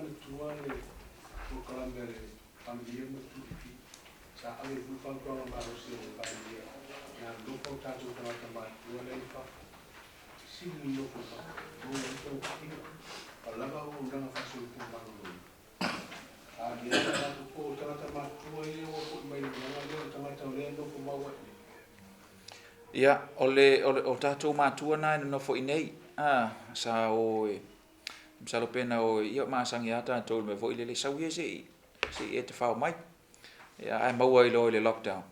manatua le polokalame a le Palemia ma le TPP, sa ave ai foi le fautuaga malosi a le Palemia na nonofo o tatou tagata matutua la e i fafo, sili le nonofo i fafo, maua ai togafitiga, a lava auaunaga faa-soifua maloloina. A o lea sa tatou po o tagata matutua ia ua foi mai le malaga lea, o tagata o lea e nofo mau ai i inei. Ia, o le, o le, o tatou matua na e nonofo i inei, a, sa o e, masalo pe na o, ia masani lava tatou i le mea foi lele, sau ia se i, se i e tafao mai. Ia, ae maua ai loa i le lockdown,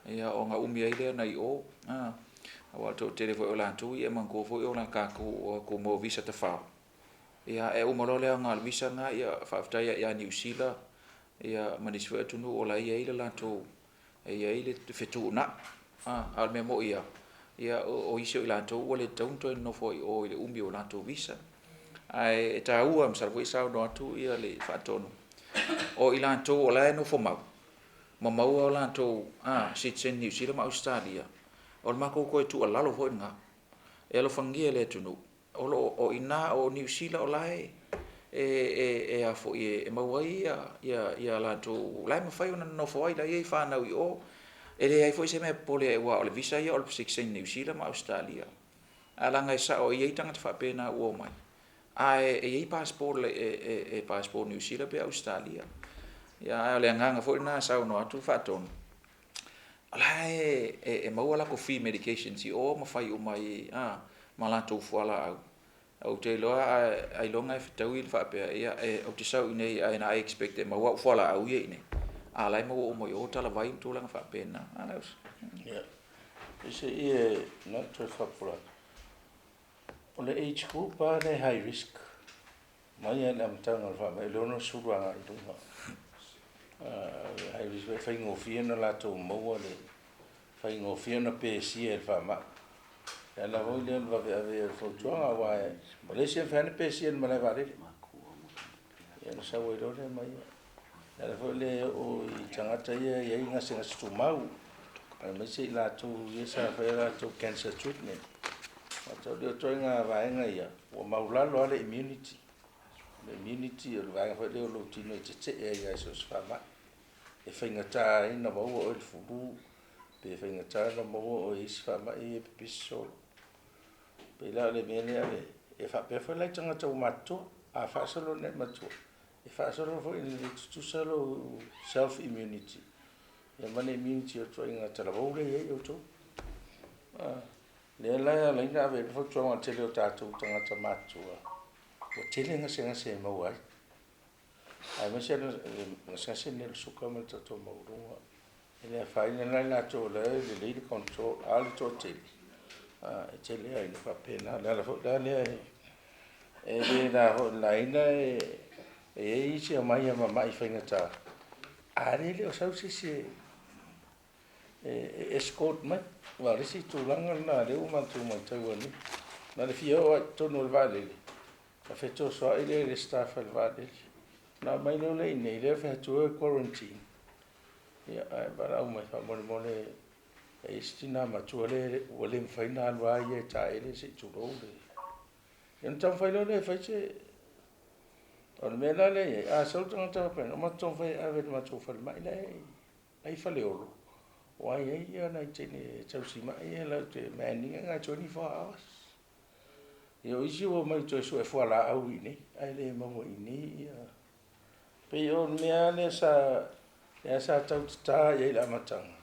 ia ona umi ai lea ona i o, a, aua o le toatele foi o latou, ia e manatua foi o tatou o atu mo visa tafao. Ia, e uma loa le aoga o le visa lena, ia faafetai lava ia Niu Sila, ia ma nisi foi atunuu o la e i ai le latou, e i ai le fetuunai. A o le mea moni lava, ia o isi o i latou ua le tatau ona toe nonofo ai i o i le umi o latou visa. Ae e taua, masalo foi e saunoa atu le Faatonu, o i latou o la e nofo mau, ma maua o latou citizen Niu Sila ma Ausetalia, o le matou toe tuualalo foi lena, e alofagia e le atunuu, o lo o i ina o Niu Sila o la e e a foi e maua ai ia latou, la e mafai ona nonofo ai, la e i ai fanau i o, e leai foi se mea e popole ai aua o le visa ia o le sitiseni Niu Sila ma Ausetalia. Ae leaga e sao e i ai tagata faapena ua omai, ae e i ai passport e passport Niu Sila pe Ausetalia. Ia ae o le agaga foi lena e saunoa atu Faatonu, o la e maua latou free medications i o ma fai uma ai ma latou fualaau. Ou te iloa ailoga e fetaui le faapea, ia ou te sau i inei ae na I expect e maua au fualaau ia i inei, a o la e maua uma i o talavai ma tulaga faapena. Ia, se i e na toe faapula atu. O le age group lava lea e high risk mai lava i le amataga o le faamai, o le 60 agai i luga. High risk e faigofie ona latou maua le faigofie ona pesia e le faamai. E ala foi lea o le vaveave o le fautuaga, aua o le isi e mafai ona pesia i le malae vaalele. Ia ona sau ai loa lea ma ia. E ala foi lea e oo i tagata ia e i ai gasegase tumau, aemaise i latou ia sa fai a latou cancer treatment. O le ituaiga vaega ia, ua maulalo lava le immunity. O le immunity o le vaega foi lea o lou tino e tetee ai lava i so o se faamai. E faigata ai ona maua oe i le flu, pe faigata ona maua oe i isi faamai ia e pipisi solo. Pei la o le mea lea e faapea foi la i tagata ua matutua. A faasolo ina e matua, e faasolo foi ina le tutusa lou self immunity ia ma le immunity o le ituaiga talavou lea e i ai outou. Lea la e ala ai ona ave ai le fautuaga a le tele o tatou tagata matutua, ua tele gasegase e maua ai, aemaise le gasegase lenei o le suka ma le toto maualuga. E le afaina la i latou o la e lelei le control, a o le toatele, e tele lava ina faapena. O le ala foi la lea e le na foi laina e i ai isi e omai lava ma mai faigata, a lea e le o sau se isi e escort mai. Aua o le isi tulaga lena o lea ua matou matau nei, na o le fia oo lava i totonu o le vaalele, ona fetosoai lea i le staff a le vaalele, ona aumai loa lea i inei, lea e fai atu, o e quarantine. Ia, ae valaau mai faamolemole e i ai si tina matua lea ua le mafai ona alu lava ia e taele se i tulou le. Ia ona taumafai loa lea e fai se. O le mea la lea e i ai, a sau le tagata faapena, matou taumafai e ave i le matou falemai la e i Faleolo, aua e i ai ia nai teine tausimai ia latou te man ina 24 hours. Ia o isi ua omai toe sue fualaau i inei, ae le maua i inei ia. Pei o le mea lea sa tau tata i ai i le amataga,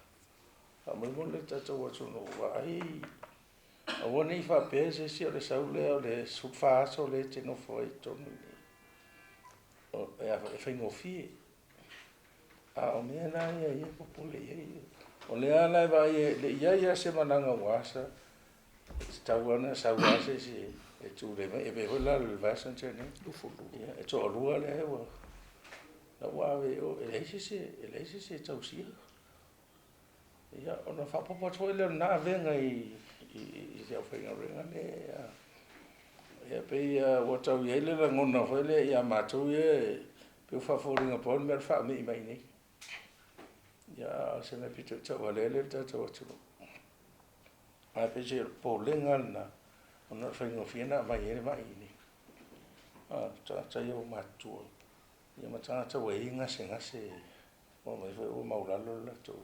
faamolemole le tatou atunuu, vaai, aua ne i faapea se isi o le sau lea o le 14 aso lea e te nofo ai i totonu i inei. E faigofie. A o mea la ia e popole i ai. O lea la e vaai e le i i ai lava se malaga ua asa, e tatau lava ona sau lava se isi e tulei mai. E pei foi la o le vaiaso na tea nei, e toalua lea ua la ua ave i o, e leai se isi e tausia. Ia, ona faaopoopo atu foi lea o lena avega i le aufaigaluega lea. Ia pei ua tau i ai le lagona foi lea ia matou ia e pei ua faafoliga pau le mea o le faamii mai i inei. Ia, a o se mea pito i tauvalea lea i le tatou atunuu. Ae pei o le popolega lena, ona o le faigofie ona aumai ai le mai i inei. O tagata ia ua matutua. Ia ma tagata ua i ai gasegase ua aumai foi ua maualalo le latou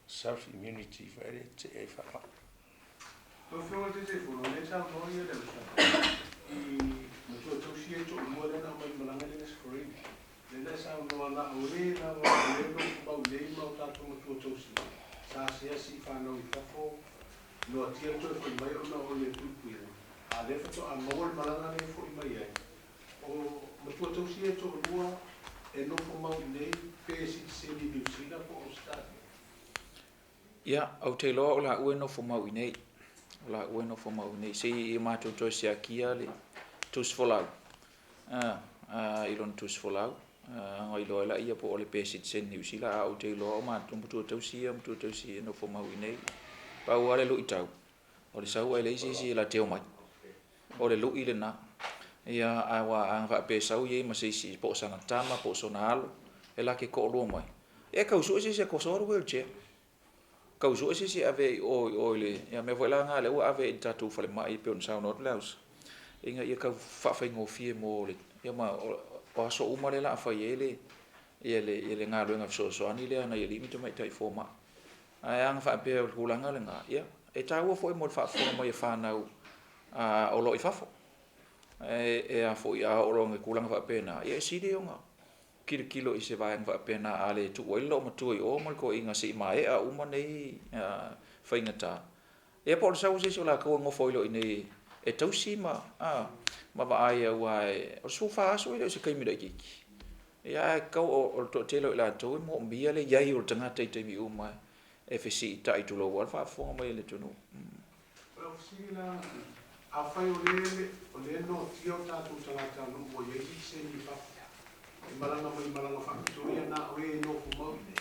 self immunity foi lea e tetee ai i faamai. Lau Afioga i le Taitaifono, o lea e saunoa ia le Ausa i matua tausi e toalua lea na aumai i malaga lea i le Aso Faraile. Lea na e saunoa na o e lava o lea e nofo mau nei ma o tatou matua tausi sa asiasi i fanau i fafo noatia le toe foi mai ona o le puipuiga, a o lea faatoa maua le malaga lea e foi mai ai. O matua tausi ia e toalua e nofo mau i inei pe sitiseni i Niu Sila po o Ausetalia? Ia, ou te iloa o laua e nofo mau i inei. O laua e nofo mau i inei. Se i matou toe siakia le tusifolau, a, a, i lona tusifolau, a, ona iloa ai laia po o le pe sitiseni Niu Sila, a ou te iloa o matou matua tausi ia, matua tausi e nofo mau i inei. Pau lava le luitau, O le sau ae leai se isi e latou te omai. O le lu'i lena. Ia, aua a faapea e sau i ai ma se isi, po o sana tama, po o sona alo, e lake toalua mai, ia e tau sue se isi e toso le wheelchair. Tau sue se isi e ave i o i o i le, ia mea foi la na lea ua ave i le tatou falemai e pei ona saunoa atu le ausa, ina ia tau faafaigofie mo le, ia ma o aso uma lea o le a fai ai le, ia le, ia le galuega fesoasoani lea a nai alii ma tamaitai fomai. Ae a na faapea o le tulaga lena, ia, e taua foi mo le faafofoga mai a fanau o lo o i fafo. E, e a foi, a oo loa i tulaga faapena, ia e sili ona tilotilo i se vaega faapena a le tuu ai le loomatua i o ma le toeaina se i maea uma nei faigata. Ia po o le sau o se isi o latou e nofo ai loa i inei e tausi ma, a, ma vaai aua o le 14 aso e le o se taimi laitiiti. Ia ae tatau o le toatele o i latou e moomia le i ai o le tagata i taimi uma e fesiitai tulou lava le faafofoga mai a le atunuu. O lau fesili la, afai o lea o lea e noatia o tatou tagatanuu ua i ai sitiseni i fafo e malaga mai i malaga faapitoa ia na o e nofo mau i inei,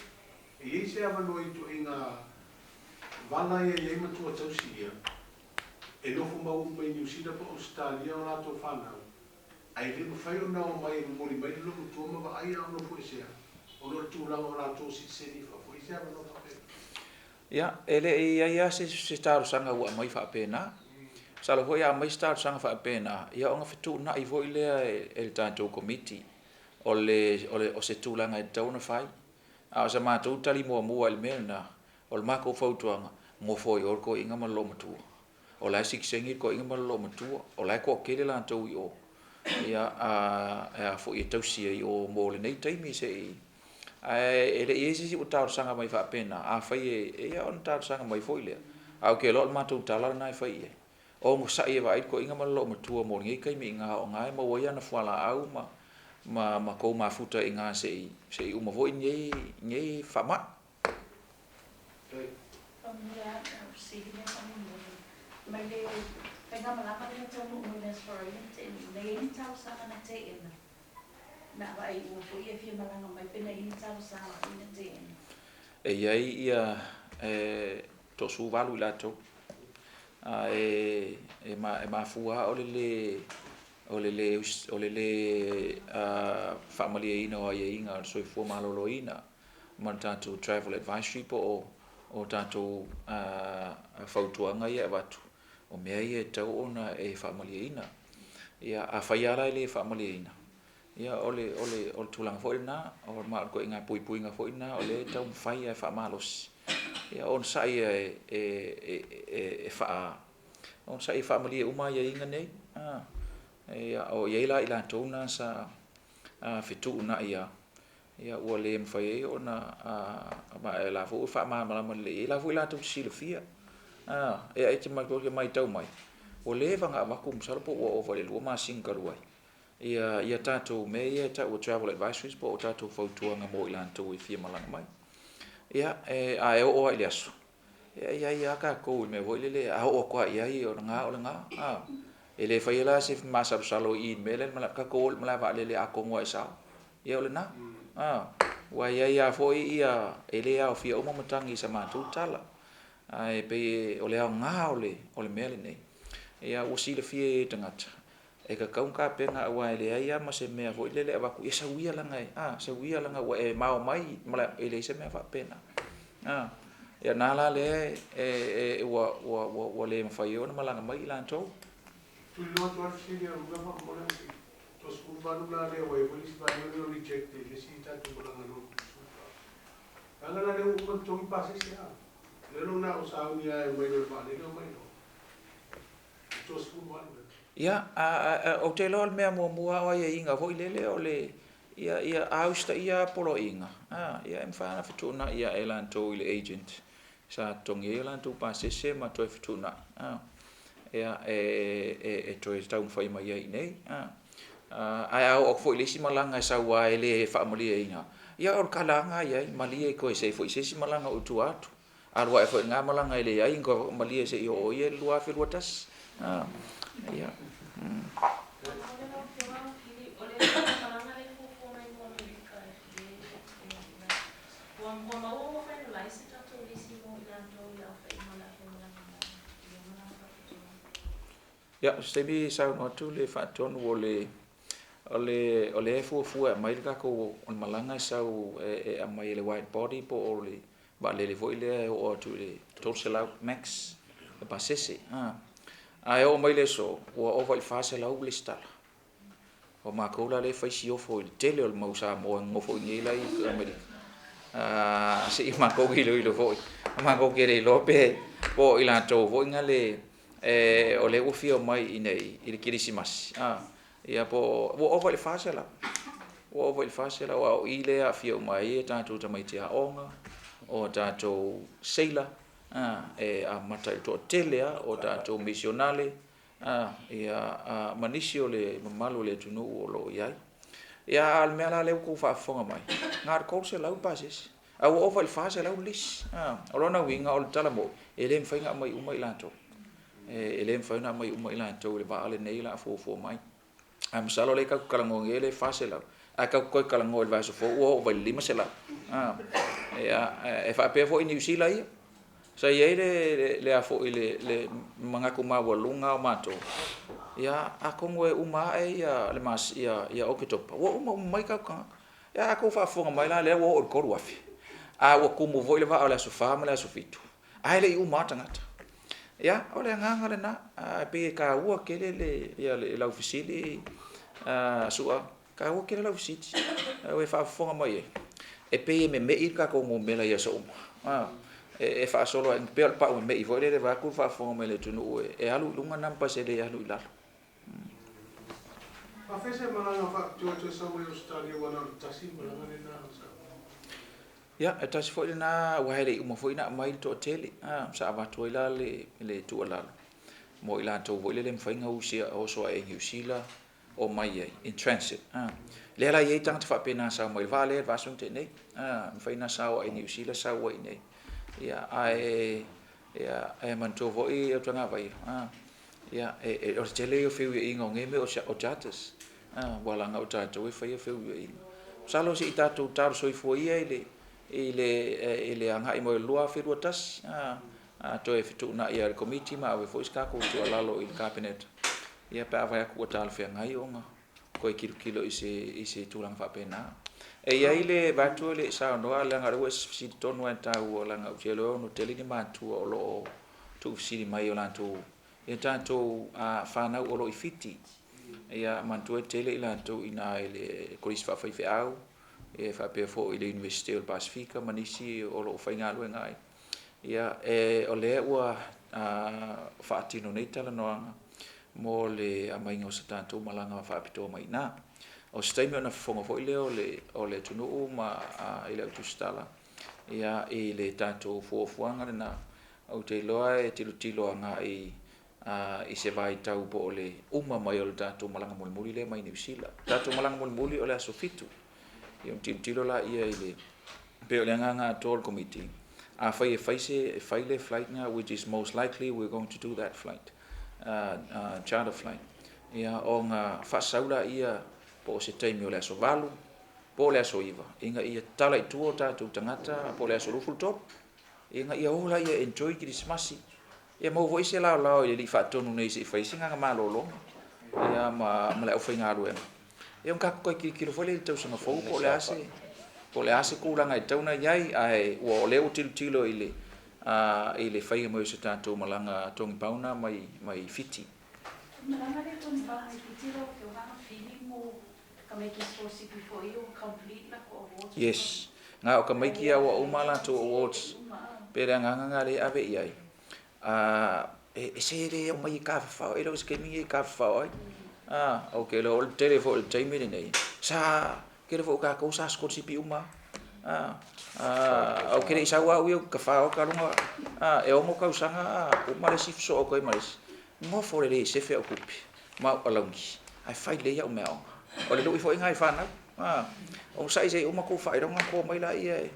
e i ai se avanoa i ituaiga vala ia e i ai matua tausi ia e nofo mau uma i Niu Sila po o Ausetalia o latou fanau Ae le mafai ona omai e momoli mai le logotua ma vaai a o nofoesea ona o le tulaga o latou sitiseni i fafo. E i ai se avanoa faapena? Ia, e le i i ai lava se talosaga ua aumai faapena. Masalo foi a aumai se talosaga faapena, ia ona fetuunai foi lea e le tatou Komiti o le, o le, o se tulaga e tatau ona fai. A o sa matou tali muamua i le mea lena, o le matou fautuaga, nofo ai o le toeaina ma le loomatua. O la e sitiseni le toeaina ma le loomatua, o la e toatele latou i o, ia, a, e a foi e tausi ai i o mo lenei taimi se i, ae e le i i ai se isi ua talosaga mai faapena, afai e, ia ona talosaga mai foi lea, ae ou te iloa o le matou tala lena e fai i ai, onosai e vaai le toeaina ma le loomatua mo lenei taimi i ina o na e maua ai ana fualaau ma, ma, ma tou mafuta i ina se i, se i uma foi lenei, lenei faamai. E i ai ia e toasuvalu i latou, a e e mafua lava o le lē o le lē o le lē faamalieina o aiaiga o le soifua maloloina ma le tatou travel advisory po o o tatou fautuaga ia e avatu, o mea ia e tatau ona e faamalieina. Ia afai lava la e le faamalieina, ia o le o le o le tulaga foi lena, o ma o le ituaiga puipuiga foi lena o lea e taumafai lava e faamalosi. Ia onosai e e e e faa onosai e faamalie uma aiaiga nei. Ia o i ai la i latou na sa fetuunai lava Ia ua le mafai ai ona ma o la foi ua faamalamalama lelei i ai, o la foi latou te silafia. Ia e te matau mai, ua leva ona avatu masalo po ua ova i le 2 masina talu ai ia ia tatou mea ia e tau o travel advisories po o tatou fautuaga mo i latou e fia malaga mai. Ia, e, a e oo lava i le aso, ia e i ai lava tatou i mea foi lele, a oo atu lava i ai o lena o lena. E le faia la se masalosalo i i le mea lea, tatou o i le malae vaalele atonu lava e sao. Ia o lena. A, ua i ai lava foi ia, e le aofia uma matagi i sa matou tala. Ae pei o le aoga o le, o le mea lenei, ia ua silafia e tagata, e tatau ona tapena aua e leai lava ma se mea foi lele e avatu, ia sau ia leaga e, a, sau ia leaga ua e mao mai, e leai se mea faapena. A, ia na la lea e, e, ua, ua, ua, ua le mafai ai ona malaga mai i latou. Tuliloa atu lava le fesili a Ruga faamolemole. 38 la lea ua i ai foi le isi vaega lea o reject e le isi tatou malaga loan kulisuka. Leaga la lea ua uma ona totogi pasese a. O lea la na o sauni lava e omai loa i le vaalele omai loa. E 38 ea. Ia, ou te iloa o le mea muamua o aiaiga foi lele o le, ia, ia a usitaia lava poloaiga, a, ia e mafai lava ona fetuunai ae latou i le agent sa totogi ai a latou pasese ma toe fetuunai, a, ia, e, e, e toe taumafai mai ai i inei, a. Ae a oo atu foi i le isi malaga e sau lava e le faamalieina, ia o le kalaga lava i ai, malie toe se i foi i se isi malaga o i tua atu. Alu ae foi i lena malaga e leai ni toe malie se i oo ia i le 2021. Ia. Ia, o se taimi saunoa atu le faatonu o le o le o lea e fuafua e aumai le tatou o le malaga e sau e aumai e le wide body po o le vaalele foi lea e oo atu i le 300 max le pasese. Ae oo mai le aso ua ova i le 400 le lesitala. O matou la lea e fai siofo i le tele o le mau Samoa e nonofo i inei la i Amerika. Se i matou iloilo foi, matou te le iloa pe po o i latou foi na le o lea ua fia omai i inei i le Kerisimasi, ia po ua ova i le 400. Ua ova i le 400 aua o i lea e aafia uma ai a tatou tamaiti aoga, o tatou seila, e amata i le toatele lava o tatou misionale, ia, ma nisi o le mamalu o le atunuu o lo o i ai. Ia, a o le mea la lea ua outou faafofoga mai, na o le 300 pasese, ae ua ova i le 400 le lisi. O lona uiga, o le tala moni, e le mafai ona aumai uma i latou. E le mafai ona aumai uma i latou i le vaa lenei o le a fuafua mai. Ae masalo o lea tatou te talanoa nei o lea e 400, ae tatou te toe talanoa i le vaiaso fou ua oo mai i le 500. Ia, e faapea foi i Niu Sila ia. Sa i ai le a foi le manatu maualuga o matou, ia atonu e uma ae ia le ia Oketopa, ua uma uma mai tatou tagata. Ia a outou faafofoga mai la lea ua oo i le 3,000, a ua tumu foi le vaa o le aso 4 ma le aso 7, ae le i uma lava tagata. Ia, o le agaga lena, e pei e taua tele le, ia le, lau fesili Su'a, taua tele lau fesili, ua e faafofoga mai ai, e pei e meme'i le tatou numera i aso uma, e faasolo ai, pei o le pau meme'i foi lele vaeatu le faafofoga mai a le atunuu e alu i luga numbers e le alu i lalo. Faafetai se malaga faapitoa toe sau ai Ausetalia ua na o le tasi le malaga lena o sau. Ia, e tasi foi lena aua e le i uma foi ona aumai le toatele, sa avatu ai la le tuualalo mo i latou foi lele e mafai ona oso ae i Niu Sila omai ai in transit. Lea la e i ai tagata faapena sa omai i le vaa lea i le vaiaso na tea nei, mafai ona sao ae i Niu Sila sau ai i inei. Ia, ae ia, e manatua foi Autagavaia, ia, o le tele ia o feuiaiga o nei mea o charters, ua laga o tatou e faia feuiaiga. Masalo se i tatou talo soifua ia i le agai mai o le 2021, a toe fetuunai lava e le Komiti ma ave foi se tatou tuualalo i le Kapeneta, ia pe a vaai atu ua talafeagai ona toe tilotilo i se tulaga faapena. E i ai le vaeatu e le i saunoa, leaga o lea ua e fesili tonu lava i le taua, leaga ou te iloa e ono tele ni matua o lo o tuufesili mai i o latou, i a tatou fanau o lo o i Fiti. Ia manatua e tele i latou i ina i le Kolisi Faafaifeau, e faapea foi i le Iunivesite o le Pasefika ma nisi o lo o faigaluega ai. Ia, o lea ua faatino nei talanoaga mo le aumaiga o se tatou malaga faapitoa mai i ina. O se taimi ona fofoga foi lea o le atunuu ma i le au tusitala ia, i le tatou fuafuaga lena. Ou te iloa e tilotilo agai i se vaitau po o le uma mai o le tatou malaga mulimuli lea mai Niu Sila. O le tatou malaga mulimuli o le aso 7. Ia ona tilotilo laia i le, pei o le agaga atoa o le Komiti, afai e fai se, e fai le flight na, which is most likely we're going to do that flight, charter flight, ia ona faasau laia po o se taimi o le aso 8, po o le aso 9, ina ia tatala i tua o tatou tagata po o le aso 23, ina ia o laia e enjoy Kerisimasi, ia maua foi se laolao i le alii faatonu nei se i fai se gaga malologa, ia ma le aufaigaluega. Ia ona tatou toe tilotilo foi lea i le tausaga fou po o le a se, po o le a se tulaga e tatau ona i ai, ae ua o lea ua tilotilo i le i le faiga mai o se tatou malaga togi pauna mai Fiti. Malaga lea togi pauna mai Fiti lau Afioga. filimu tamaiti sikolasipi foi ia ua complete latou awards. Yes. Na o tamaiti lava ua uma a latou awards. Pe le agaga lena lea e ave i ai. E se le omai e tafafao, e le o se taimi lenei e tafafao ai. Ou te iloa o le tele foi o le taimi lenei, sa tele foi o tatou sa sikolasipi uma lava. Ou te le i sau lava au ia ou te tafaoka luga, e 6 tausaga uma le isi sosoo atu ai ma le isi. Nofo lelei e sefe au tupe ma au alauni ae fai lelei au meaaoga. O le lui foi lena i fanau. Onosai se i uma tou faailoga ona tou omai laia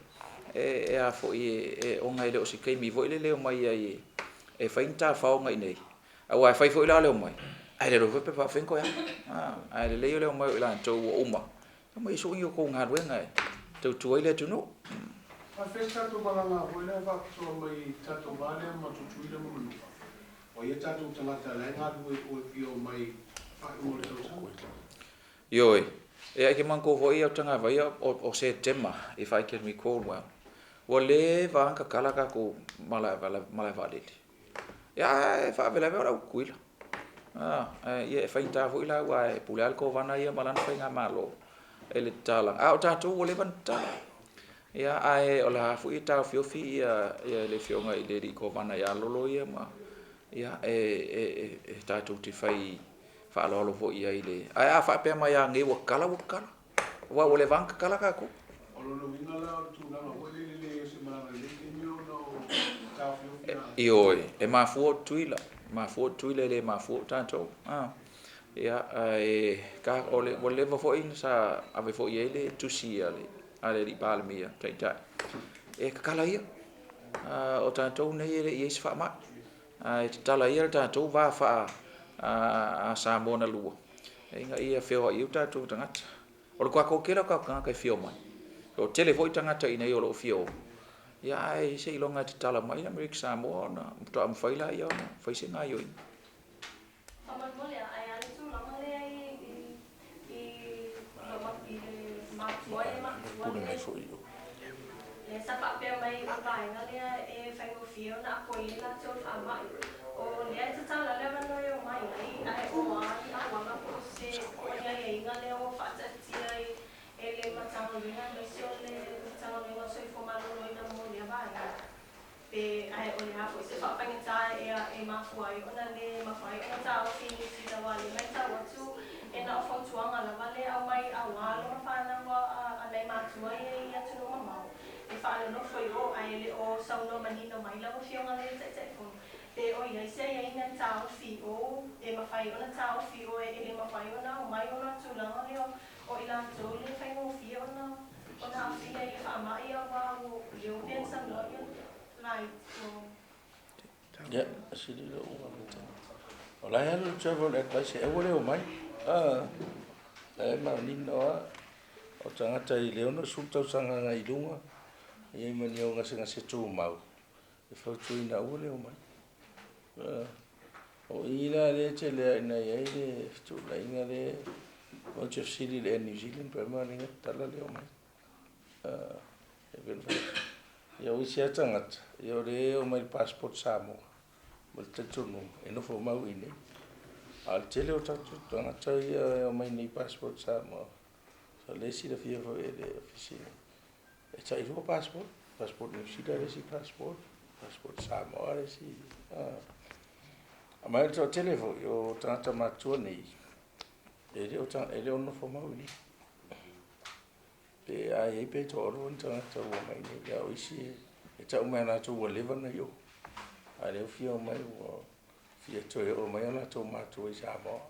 e a foi e ona e le o se taimi foi lele e omai ai e fai ni tafaoga i inei. Aua e fai foi la le omai, ae le iloa foi pe faapefea ona toe alu. Ae lelei o le omai o i latou ua uma, omai e sui ni outou galuega e tautua ai le atunuu. Faafetai se tatou malaga foi lea faapitoa mai i tatou va lea ma Tutuila ma Manua. O ia tatou tagata la e galulue i o e fia omai faaiuga o le tausaga. Ioe, e ai ke manatua foi au tagavaia o Setema, if I can recall well, ua leva lava ona tatala tatou malae vaalele. Ia ae faalavelave o le au Tutuila. Ia e faigata foi la aua e pule lava le Kovana ia ma lana faigamalo i le tatalaga, a o tatou ua leva ona tatala. Ia ae o la foi e taofiofi ia le afioga i le alii Kovana ia Lolo ia ma ia e tatou te fai faaaloalo foi i ai i le... Ae a faapea mai lava nei ua tatala, ua tatala. Aua ua leva lava ona tatala tatou. O lona uiga la o le tulaga foi lele e leai o se malaga i lenei taimi ona o taofiofi a... Ioe, e mafua o Tutuila, e mafua o Tutuila e le mafua o tatou. Ia, ae ua leva foi ona sa ave foi i ai le tusi a le alii Palemia, Taitai, e tatala ia. O tatou nei e le i i ai se faamai, ae tatala ia le tatou va faa Samoa na lua, ina ia feoai ai o tatou tagata. O le toatele o tatou tagata e fia omai. O tele foi tagata i inei o lo o fia o, ia ae seiloga e tatala mai le Amerika Samoa ona faatoa mafai lea ona fai se gaoioiga. Faamolemole a ae a le tulaga lea i i i le matua ia matua lea lea sa faapea mai o le vaega lea e faigofie ona apoia i latou le faamai o lea e tatala le avanoa e omai ai ae o a ni auala po o se po o ni aiaiga lea ua faataatia e le Matagaluega aemaise o le Matagaluega o Soifua Maloloina mo lea vaega. Pe ae o le a foi se faafaigata e mafua ai ona le mafai ona taofi i Niu Sila aua le matau atu e na o fautuaga lava le aumai aua alo ma fanau a nai matua ia i atunuu mamao e faalonofo i o ae le o saunoa manino mai lau Afioga le Taitaifono pe o i ai se aiaiga e taofi i o e mafai ona taofi i o e le mafai ona aumai ona tulaga lea o i latou le faigofie ona ona aafia i le faamai aua ua leo pea na saunoa ia lai o. Ia, sili lou faamatalaga. O la e alu le travel advice e aua le omai. La e manino lava, o tagata i le 60 tausaga agai i luga, e i ai ma ni au gasegase tumau, e fautuaina aua le omai. O i la lea e tele lava ina i ai le fetuunaiga lea matou te fesili i le Air New Zealand pe ma le tatala le omai. E pei ona fai atu, ia o isi lava tagata, ia o lea e omai i le passport Samoa ma le talitonuga e nofo mau i inei. A o le tele o tatou tagata ia e omai nei i passport Samoa, o lea e silafia foi e le Ofisa e tailua passport, passport New Zealand le isi passport, passport Samoa le isi. Ma e toatele foi o tagata matutua nei, e le o nofo mau i inei. Pe a i ai pe toalua ni tagata ua omai nei, a o isi e tau mai e latou ua leva ona i o. A o lea ua fia omai ua fia toe oo mai o latou matua i Samoa.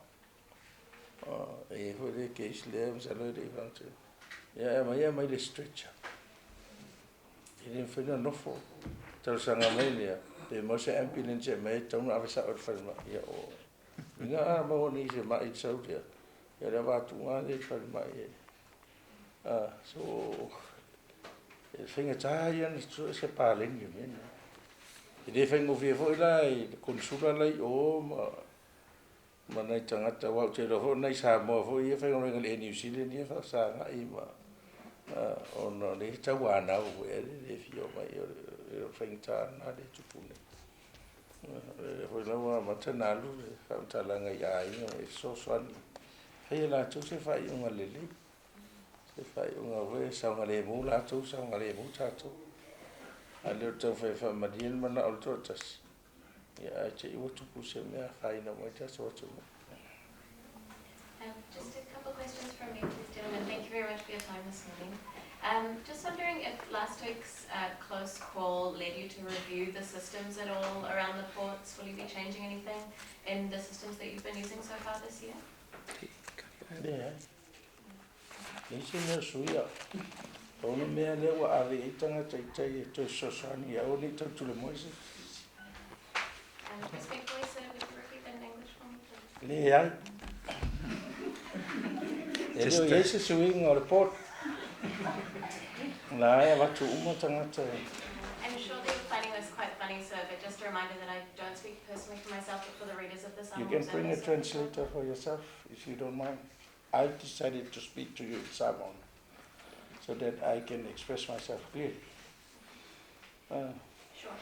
E i ai foi le case lea masalo e le i fagatino. Ia e aumai aumai le stretcher. E le mafai ona nofo. Talosaga mai lea, pe maua se ambulance e aumai e tatau ona ave sao i le falemai. Ia o ina a maua nei se mai sau lea, ia o le avatuga lea i le falemai e. So e faigata ia ona sue se paleni o mea nei. E le faigofie foi la i le konesula la i o ma nai tagata, aua ou te iloa foi o nai Samoa foi ia e faigaluega i le Air New Zealand ia e faafesagai ma ona o lea e tauanau foi e le fia omai, o le faigata lena lea e tupu nei. O lea foi la ua amata ona alu le faamatalaga i aiga e fesoasoani. Fai e latou se faaiuga lelei, se faaiuga foi e saogalemu latou, saogalemu tatou. A le o le taumafai e faamalie le manao o le toatasi, ia ae te i ua tupu se mea afaina uma ai tatou atunuu. Just a couple of questions from me, please, gentlemen. Thank you very much for your time this morning. Just wondering if last week's close call led you to review the systems at all around the ports. Will you be changing anything in the systems that you've been using so far this year? Leai. Leai se mea o suia. Pau le mea lea ua ave i ai tagata i tai e toe fesoasoani ia aua ne i tautulemoe se isi. Respectfully, sir, would you repeat that in English for me, please? Leai. E le o i ai se suiga o le port. O la e avatu uma tagata e. I'm sure that you're finding this quite funny, sir, but just a reminder that I don't speak personally for myself, but for the readers of the You Samoa can bring a Observer. translator for yourself if you don't mind. I've decided to speak to you in Samoan so that I can express myself clearly. Sure.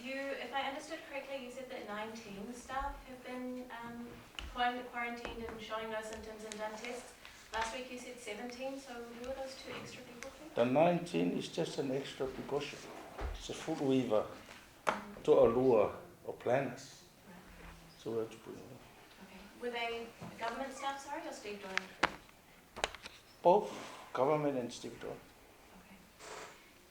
You, if I understood correctly, you said that 19 staff have been quarantined and showing no symptoms and done tests. Last week you said 17, so who are those 2 extra people, please? The 19 is just an extra precaution. It's a full weaver to allure or planners. So we have to put them. Okay. Were they government staff, sorry, or stevedoring? Both government and stevedoring. Okay.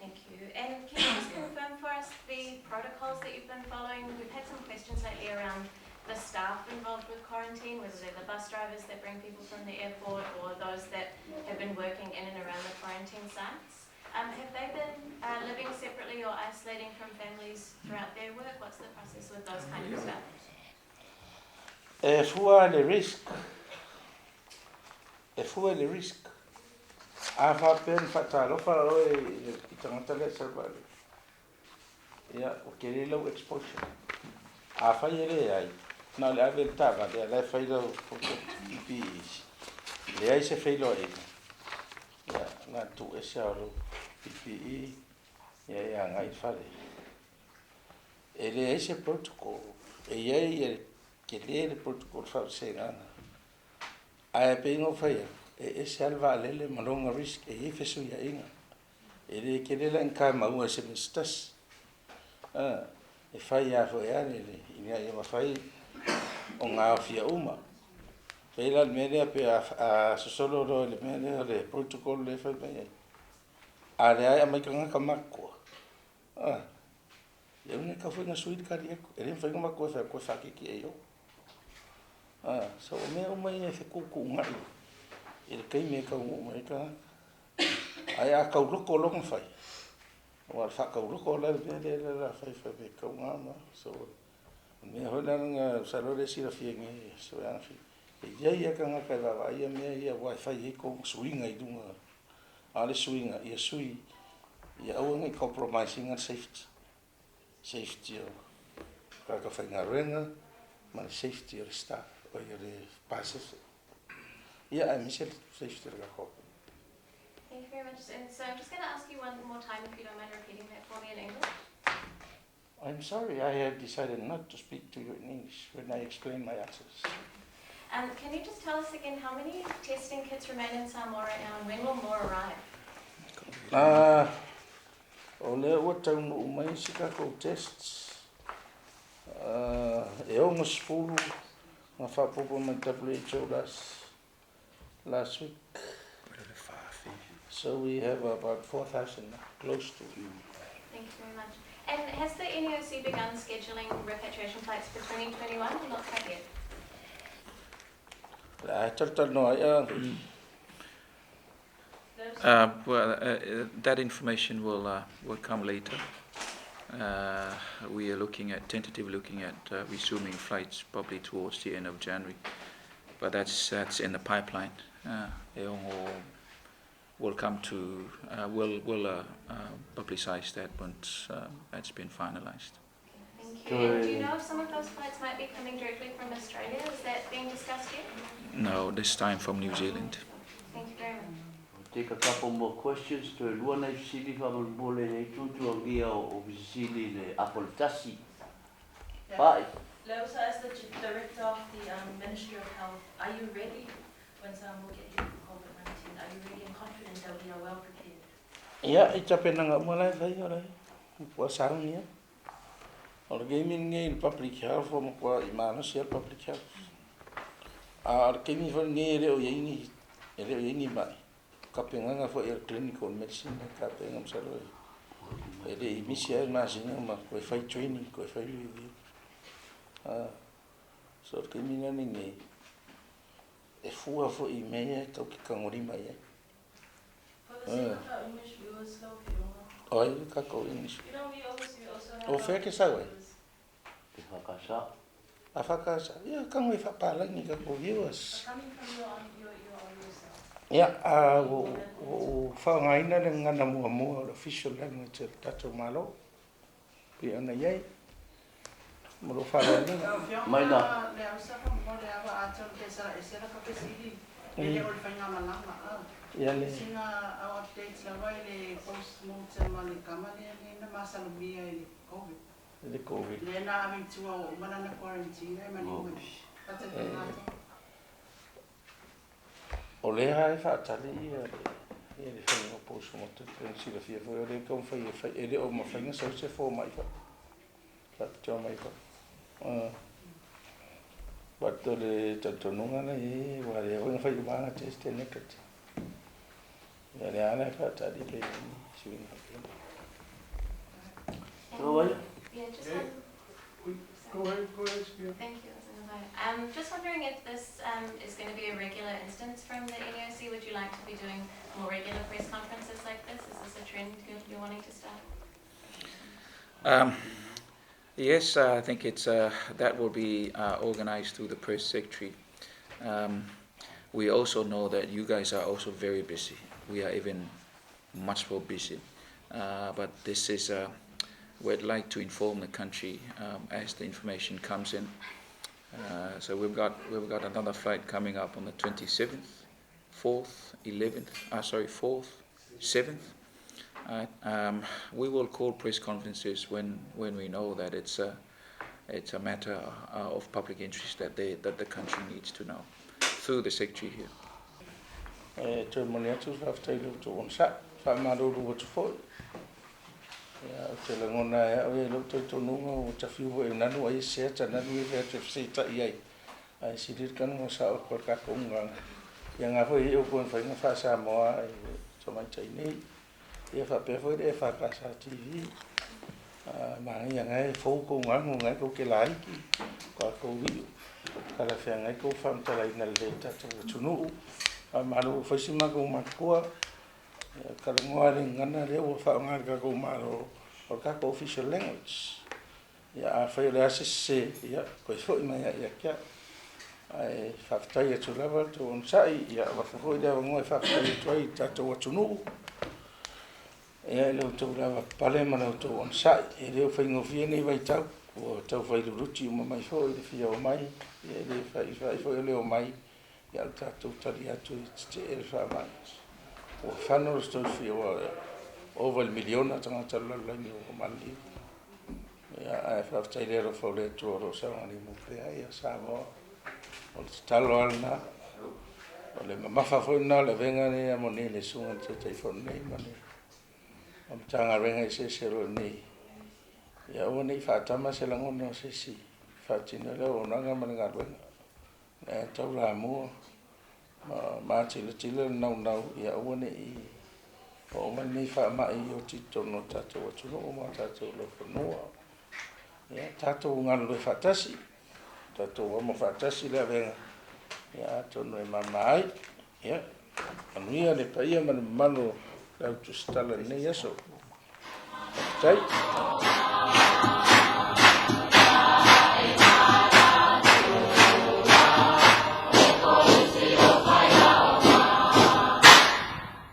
Thank you. And can you just confirm for us the protocols that you've been following? We've had some questions lately around the staff involved with quarantine, whether they're the bus drivers that bring people from the airport or those that have been working in and around the quarantine sites. Have they been living separately or isolating from families throughout their work? What's the process with those kind of staff? E fua le risk. E fua le risk. A faapea na faatalofa oe i tagata lea sau vaalele. Ia, ua tele lau exposure. Afai e leai, na o le ave i le taavale, a o la e fai lau protective PPEs. Leai se feiloaiga. Ia, na o le tuuese lava o lau PPE, ia e agai i le fale. E leai se protocol. E i ai e tele le protocol faavasegaga. Ae pei ona ou fai atu, e ese lava le vaalele ma lona risk e i ai fesuiaiga. E le tele la ni ka maua e se mea se tasi. E fai lava foi lava le ina ia mafai ona aofia uma. Pei la le mea lea pe a sosolo loa i le mea lea o le protocol lea e fai mai ai. A leai aumai tagata matutua. Ia una e tau foi ona sui le tali atu. E le mafai ona matou e fai atu e faatietie i o. So o mea uma ia e fetuutuunai i le taimi e taunuu mai ai tagata. Ae a tauloko loa ona fai, aua o le faatauloto la le mea lea o le a fai fai mai e tauga ma. So o le mea foi la lena masalo o lea e silafia nei e e i ai lava tagata e vaavaaia mea ia aua e fai ai tou suiga i luga. A o le suiga, ia sui, ia aua ne i compromise ina le safety. Safety o tagata faigaluega ma le safety o le staff, o le pasese. Ia aemaise le safety o le tatou atunuu. Thank you very much. And so I'm just going to ask you one more time if you don't mind repeating that for me in English. I'm sorry, I have decided not to speak to you in English when I explain my answers. Can you just tell us again how many testing kits remain in Samoa right now and when will more arrive? O lea ua taunuu mai isi tatou tests, e 60 na faaopoopo mai WHO last week. So we have about 4,000 now, close to. Thank you very much. And has the NEOC begun scheduling repatriation flights for 2021 or not quite yet? Le a talatalanoa ai a. Well, that information will come later. We are tentatively looking at resuming flights probably towards the end of January, but that's in the pipeline. E ono will come to we'll publicize that once that's been finalized. Thank you. And do you know if some of those flights might be coming directly from Australia? Is that being discussed yet? No, this time from New Zealand. Thank you very much. We'll take a couple more questions. Toe lua nai fesili faamolemole lenei itu tuagia o fesili le apo le tasi. Yeah. Pai. Leausa, as the Director of the Ministry of Health, are you ready when Samoa get hit with COVID-19? Are you ready and confident that we are well prepared? Ia, i tapenaga uma la e fai o le matua sauni lava. O le taimi lenei i le public health ua matua i malosi lava le public health. A o le taimi foi lenei e le o i ai ni, e le o i ai ni mai. Tapenaga foi a le clinical medicine le tapena masalo e le i misi lava le masina ma toe fai training, toe fai review. So o le taimi la lenei, e fua foi i mea ia e tatou te tagolima i ai. For the sake of our English viewers, lau Afioga. O ai le tatou English? You know, we always, we also have O fea ke sau ai? viewers. Te whakasa. A whakasa, ia, tago e faapalagi i tatou viewers. But coming from your own, your, your own yourself. Ia, a ua ou faaaogaina le gagana muamua o le official language a le tatou Malo, pei ona i ai, ma lou faaaloalo lava. Lau Afioga, Mai na. Leausa faamolemole lava atonu pe sala ese laka fesili e le o le faigamalaga a. Ia le. Sina au updates lava i le post mortem a le tama lea lea na masalomia i le covid. I le covid. Lea na ave i tua ua uma lana quarantine ai ma niu mai. Faataitaiga atu. O lea e faatali ia le ia le faiga o post mortem pei ona silafia foi o lea e taumafai e fai e le o mafai ona sau se fomai faapitoa mai fafo. But o le talitonuga la i ai aua o lea foi na fai uma lava test e negative. Ia lea la e faatali pe i ai ni suiga faapena. Go ahead. Yeah, just one. Go ahead, go ahead, Sophia. Thank you. Just wondering if this is going to be a regular instance from the NEOC. Would you like to be doing more regular press conferences like this? Is this a trend you're wanting to start? Yes, I think that will be organised through the press secretary. We also know that you guys are also very busy. We are even much more busy. But this is, we'd like to inform the country as the information comes in. So we've got another flight coming up on the 27th, 4th, 11th, sorry, 4th, 7th. We will call press conferences when we know that it's a matter of public interest that the country needs to know through the secretary here. E toe momoli atu le faafetai i lo outou onosai, faamalulu atu foi. Ia, ou te lagona ai au ia i lou talitonuga ua tafiu foi e nanu ai e sea nanu ia fai atu e feseitai ai. Ae sili le tanuga sao atu a le tatou gaga. Ia ngā foi e upu e mafai ona faa-Samoa i tamaitai nei. Ia faapea foi le EFKS TV. Manaia ngai e fou kou gagu ngai kou ke laiki, ko a kou iu. Talafeagai kou faamatalaina lelei tatou atunuu. Faamalo ua fai si matou matua. Talanoa le gagana lea ua faaaoga e le tatou Malo o le tatou official language. Ia afai o le a se sese, ia toe foi mai ia te au. Ae faafetai atu lava le tou onosai, ia avatu foi le avanoa e faafetai atu ai i le tatou atunuu. Ia i le outou lavapapale ma le outou onosai. E le o faigofie nei vaitau, ua tau fai luluti uma mai foi le fia o mai, ia e le faifai foi o le omai, ia o le tatou tali atu i tetee le faamai. Ua fano le silafia ua ova i le miliona tagata o le lalolagi ua maliliu. Ia ae faafetai le alofa o le Atua o lo o saogalemu pea ia Samoa. O le tatalo lava lena, o le mamafa foi lena o le avega lea mo nei le susuga i le Taitaifono nei ma le Matagaluega eseese o lo o nei. Ia aua ne i faatama se lagona o se isi faatino le auaunaga ma le galuega. Ae tau lamua ma matilatila le naunau, ia aua ne i oo mai lenei faamai i oti i totonu o le tatou atunuu ma o tatou laufanua. Ia tatou galulue faatasi, tatou amo faatasi le avega, ia atonu e mama ai. Ia, manuia le paia ma le mamalu o le au tusitala i lenei aso. Faafetai.